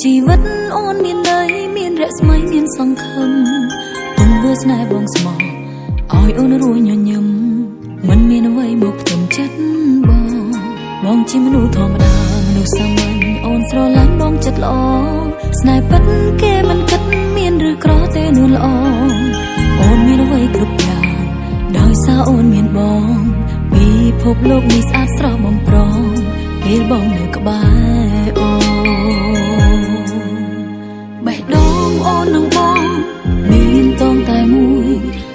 ជីវិតអូនមានន័យមានរស្មីមានសង្ឃឹមទង្វើស្នេហ៍បងស្មោះឲ្យអូនរួញញញឹមមិនមានអ្វីមកផ្ទឹមចិត្តបងបងជាមនុស្សធម្មតាមនុស្សសាមញ្ញអូនស្រឡាញ់បងចិត្តល្អស្នេហ៍ពិតគេមិនគិតមានឬក្រទេនួនល្អអូនមានអ្វីគ្រប់យ៉ាងដោយសារអូនមានបងពិភពលោកនេះស្អាតស្រស់បំព្រងពេលបងនៅក្បែរអូនបេះដូងអូននឹងបងមានតងតែមួយ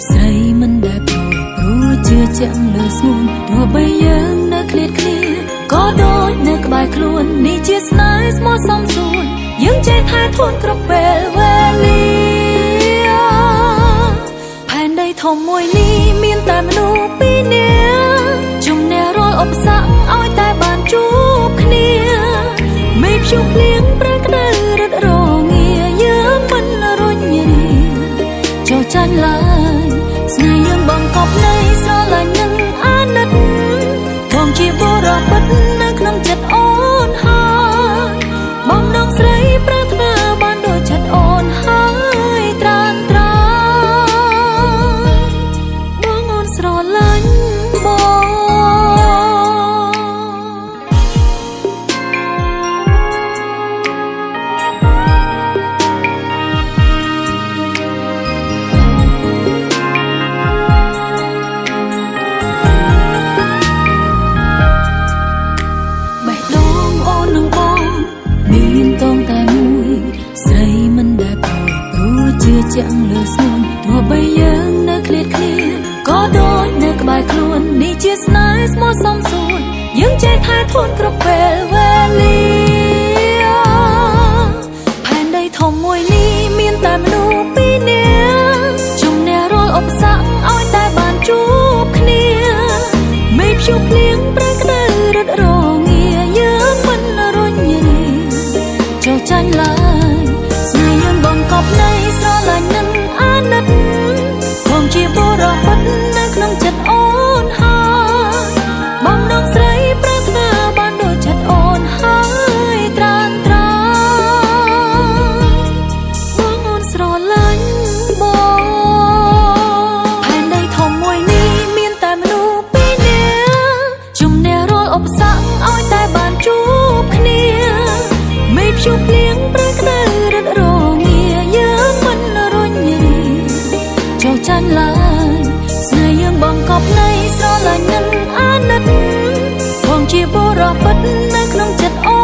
ស្រីមិនដែលព្រួយព្រោះជឿជាក់លើស្ងួនទោះបីយើងនៅឃ្លាតគ្នាក៏ដូចនៅក្បែរខ្លួននេះជាស្នេហ៍ស្មោះសមសួនយើងចេះថែធួនគ្រប់ពេលវេលាផែនដីធំមួយនេះមានតែមនុស្សពីរនាក់ជំនះរាល់ឧបសគ្គឲ្យតែបានជួបគ្នាមេឃព្យុះភ្លៀងប្រែក្តៅរឹតរងាយើងមិនរុញរាចុះចាញ់ឡើយស្នេហ៍យើងបងកប់នៃស្រឡាញ់និងអាណិតបងជាបុរសពិតនៅក្នុងចិត្តអូនហើយបងដងស្រីប្រាថ្នាបានដូចចិត្តអូនហើយត្រានត្រាបងអូនស្រឡាញ់បង បេះដូងអូននឹងបងមានតងតែមួយស្រីមិនដែលព្រួយព្រោះជឿជាក់លើស្ងួនទោះបីយើងនៅឃ្លាតគ្នាក៏ដូចនៅក្បែរខ្លួននេះជាស្នេហ៍ស្មោះសមសួនយើងចេះថែធួនគ្រប់ពេលវេលាផែនដីធំមួយនេះមានតែមនុស្សពីរនាក់ជំនះរាល់ឧបសគ្គឲ្យតែបានជួបគ្នាមេឃព្យុះភ្លៀងប្រែក្តៅរឹតរងាយើងមិនរុញរាចុះចាញ់ឡើយស្នេហ៍យើងបងកប់នៃស្រឡាញ់និងអាណិតបងជាបុរសពិតនៅក្នុងចិត្តអូនហើយបងដងស្រីប្រាថ្នាបានដូចចិត្តអូនហើយត្រានត្រាបងអូនស្រឡាញ់បងផែនដីធំមួយនេះមានតែមនុស្សពីរនាក់ជំនះរាល់ឧបសគ្គឲ្យតែបានជួបគ្នាមេឃព្យុះភ្លៀងប្រែក្តៅរឹតរងាយើងមិនរុញរាចុះចាញ់ឡើយស្នេហ៍យើងបងកប់នៃស្រឡាញ់និងអាណិតបងជាបុរសពិតនៅក្នុងចិត្តអូ